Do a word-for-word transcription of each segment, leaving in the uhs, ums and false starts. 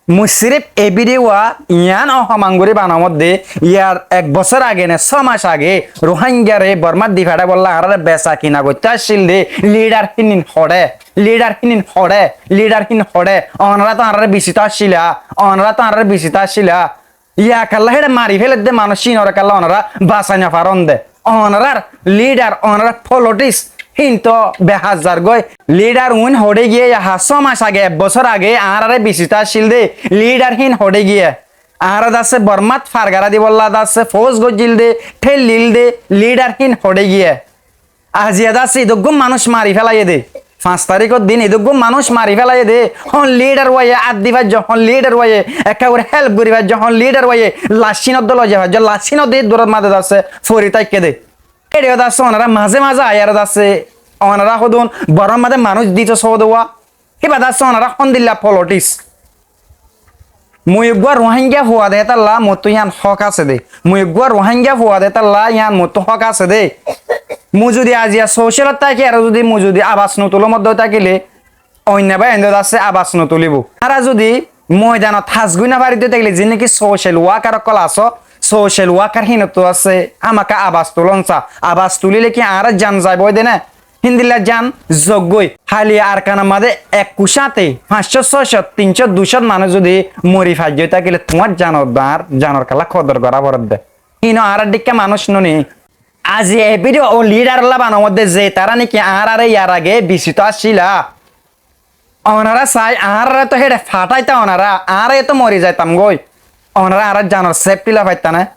Mui siríf e bídiyo wa yián ohomangori banamodde, yar ek bosór age ne só mac age Ruháingare Bormát di feçáibolla añáráre besa kina goittó accíl dé lidar hínin hoçé, lidar hínin hoçé, lidar hín hoçé. Onorá tó añáráre bisitó accíla, onorá tó añáráre bisitó accíla. Yá kalla héçe mari féledde manúic, híinoré kalla onorá basai nofarónde. Onorár lidar, onorár folothis híin tó behás zargói. Lidar uin hoçé giyé, yá só mac age, ek bosór age añáráre bisitó accíl dé lidar híin hoçé giyé. Añára dassé Bormát fargará dibollá dassé fous goijjíl dé, théllil dé, lidar híin hoçé giyé. Aziya dassé idóggún manúic mari félaiyé dé. Fañs taríkor din idóggún manúic mari félaiyé dé. Hon lidar wáiye át di faijjó, hon lidar wáiye ekká gorí hélp gorí faijjó, hon lidar wáiye lac híin oddó loizai faijjó, lac híin oddó iddurat mazé dassé fori táikke dé. Éçe dassé onorá mazé mazé aiyére dassé onorá hodún Bormát de manúic dito sóde wá. Híba dassé onorá hondilla folothis. Mui eggúa Ruháingga fua de hétalla mottú yían hók asé dé. Mui eggúa Ruháingga fua de hétalla yían mottú hók asé dé. Mui zudi aziya sócalot táki ar zudi mui zudi abas notuló modde tákile, oinno bái aindó dassé abas notulíbou. Añára zudi moidanot has gorí nofarí de tákile, ziín niki sócal wákar ókkol asó, sócal wákar híinottú dassé hámaka abas tulón sa. Abas tulíle ki añára zan zaibói dé né? Híndilla zan zoggói. Háli Arkanor mazé ekku cáñte fañs cót, só cót, tin cót, dui cót manúic zudi mori faijjé tákile tuáñr zanor dán, zanor kalla kodor gorá foredde. Híin ó añára dhíkka manúic nóni. Azi e bídiyo ó lidarolla banamodde ze tará niki añáráre yar age bisitó accíla. Onorá sai, añáráre tó héçe fatáita onorá, añára yó tó mori zaitam gói. Onorá añárar zanor sefthi loi faitta né?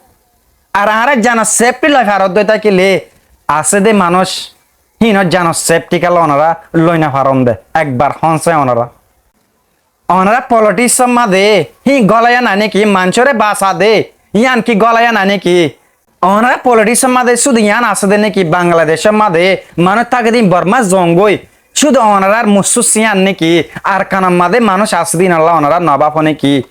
Ar añárar zanor sefthi loi faródde tákile, asé dé manúic híinor zanor sefthi kalla onorá loi nofarónde. Ekbar hón sai onorá. Onorá folothis mazé híin gólaiya nái néki, manúcoré basa de, yían ki gólaiya nái néki? Onorá folothis mazé cúdu yían asé dé néki Bangladecór mazé manúic táke dé Bormát zongói, cúdu onorár mussús yían néki Arkanor mazé manúic asé dé yíanolla onorá nobáfo néki?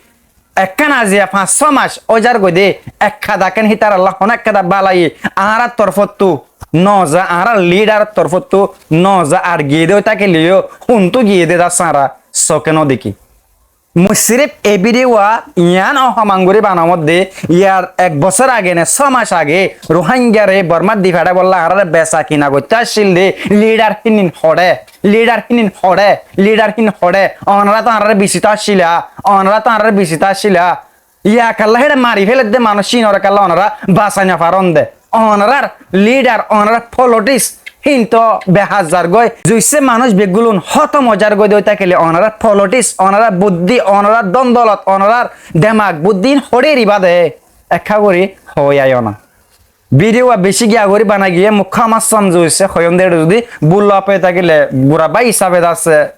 Ekkán aziya fañs só mac óizar goi dé, ekkán daken hítarallá honó ekkán bálai añárar torfóttu noza, añárar lidaror torfóttu noza, ar giyé dé ói tákile yó huntú giyé dé dassé añára sóke nodekí. Mui siríf e bídiyo wa yían ohomangori banamodde, yar ek bosór age ne só mac age Ruháingare Bormát di feçáibollá añáráre besa kina goittó accíl dé lidar hínin hoçé, lidar hínin hoçé, lidar hín hoçé. Onorá tó añáráre bisitó accíla, onorá tó añáráre bisitó accíla. Yá kalla héçe mari féledde manúic, híinoré kalla onorá basai nofarónde. Onorár lidar, onorár folothis híin tó behás zargói. Zuissé manúic beggúlun hótom óizar goi dé ói tákile onorár folothis, onorár buddí, onorár dondolot, onorár demak buddí híin hoçé eribá dé, ekká gorí hoói aiyó na. Bídiyo wa bicí giya gorí banai giyé, mui kóma somzó uissé hoiyóm dé, éçe zudi búl loi fai tákile bura bái hísafe dassé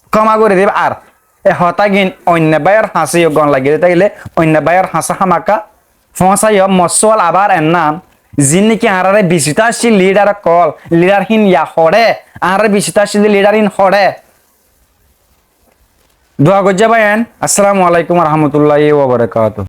kóma gorí dibá. Ar e hotágin oinno báiyor hañsé yó gon lagi dé tákile oinno báiyor hañsé hámaka foóñsaiyó. Mor súal abar ennán, ziín néki añáráre bisitó accíl lidar ókkol, lidar híin yá hoçé, añáráre bisitó accíl dé lidar híin hoçé. Dua goijjá báiyain. Assalamu alaikum wa rahmatullahi wa barakatuhu.